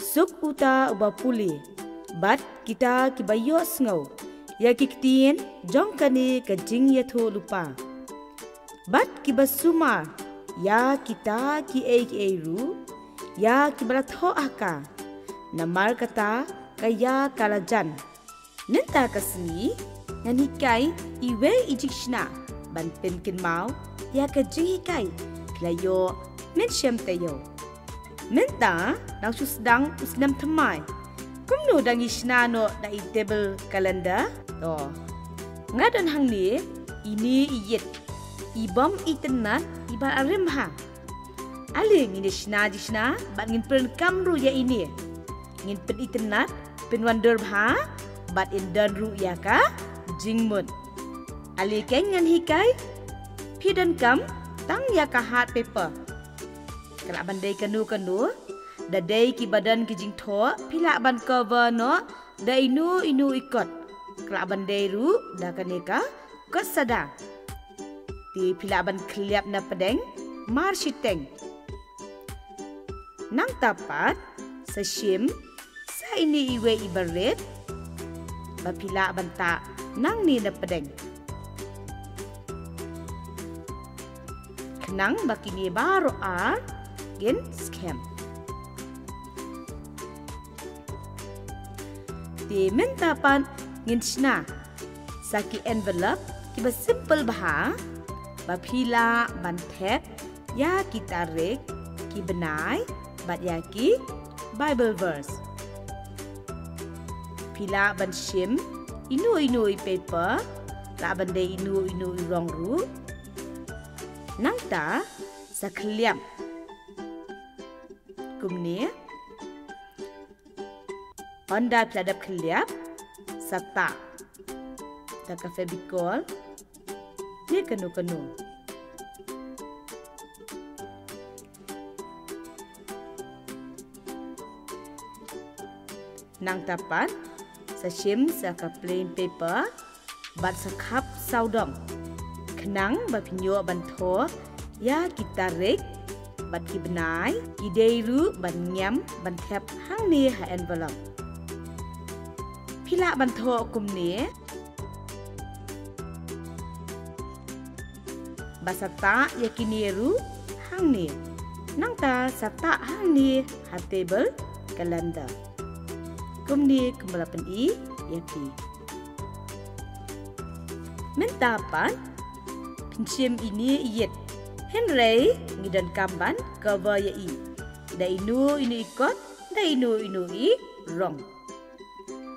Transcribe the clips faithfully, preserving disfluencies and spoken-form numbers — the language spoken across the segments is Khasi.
Suk uta uba pule bad kita kiba ïohsngew ïa ki ktien jong kane ka jingïathuhlypa, bad kiba sumar ïa kita kiei kiei ruh ïa kiba la thoh ha ka, namar kata ka ïa ka la jan. Mynta ka sngi ngan hikai iwei i jingshna ban pynkynmaw ïa ka jinghikai. Phi la ïoh mynshem taïew. Mynta nang shu sdang u snem thymmai. Kumno dang ïa shna noh da i table calendar? To, nga don hangne ine i ïit, i bym itynnad iba la rim bha. Ale ngin ïa shna jingshna bad ngin pyndonkam ruh ïa ine. Ngin pynitynnad, pynwandur bha bad yn don ruh ïa ka jingmut. Ale keiñ ngan hikai. Phi donkam tang ïa ka hard paper. Ka lah ban dei kano kano, da dei kiba don ki jingthoh phi lah ban cover noh da ino ino i kot. Ka lah ban dei ruh da kane ka kot sada. Te phi lah ban khylliap na pdeng mar shiteng. Nangta pat sa shim sa ine iwei iba rit ba phi lah ban tah nangne na pdeng, khnang ba kine baroh ar kin skhem. Te mynta pat ngin shna sa ki envelope kiba simple bha ba phi lah ban thep ïa ki tarik, ki bnai bad ïa ki Bible verse. Phi lah ban shim ino ino i paper, lah ban dei ino ino i rong ruh. Nangta sa khylliap kumne. Ynda phi la dep khylliap, sa tah da ka Fevicol ne kano kano. Nangta pat sa shim sa ka plain paper bad sa khap sawdong, khnang ba phin ïoh ban thoh ïa ki tarik bad ki bnai. Ki dei ruh ban ngam ban thep hangne ha envelope. Phi lah ban thoh kumne. Ba sa tah ïa kine ruh hangne. Nangta sa tah hangne ha table calendar. Kumne kumba la pyni ïa phi. Mynta pat phin shim ine i ïit. Hynrei ngi donkam ban cover ïa i da ino ino i kot, da ino ino i rong.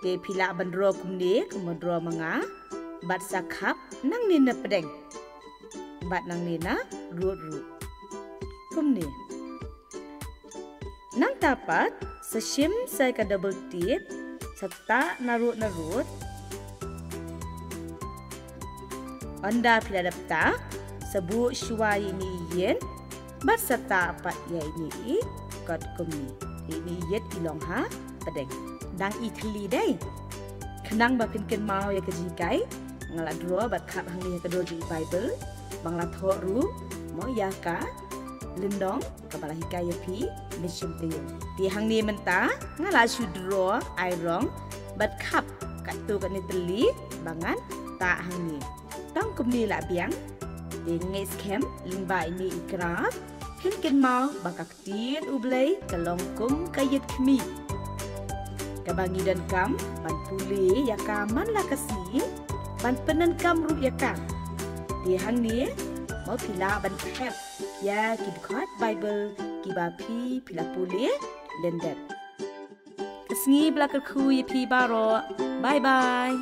Te phi lah ban draw kumne, kumba draw ma nga, bad sa khap nangne na pdeng bad nangne na rud ruh. Kumne. Nangta pat sa shim sa ka double tip, sa tah narud narud. Ynda phi la dep tah, sa buh shuwa ïa ine i ïit bad sa tah pat ïa ine i kot kumne. Ine i ïit i long ha pdeng. Dang i thylli dei. Khnang ba phin kynmaw ïa ka jinghikai, nga la draw bad khap hangne ha ka dur jong i Bible ba nga la thoh ruh, mo, ïa ka lynnong kaba la hikai ïa phi mynshem taïew. Te hangne mynta nga la shu draw ai rong bad khap katto katne tylli ba ngan tah hangne. Tang kumne la biang. Te nga ngeit skhem lyngba ine i craft phin kynmaw ba ka ktien U Blei ka long kum ka ïit khmih kaba ngi donkam ban pule ïa ka man la ka sngi, ban pyndonkam ruh ïa ka. Te hangne mo phi lah ban thep ïa ki dkhot Bible kiba phi, phi la pule lyndet. Ka sngi ba la kyrkhu ïa phi baroh. Bye bye.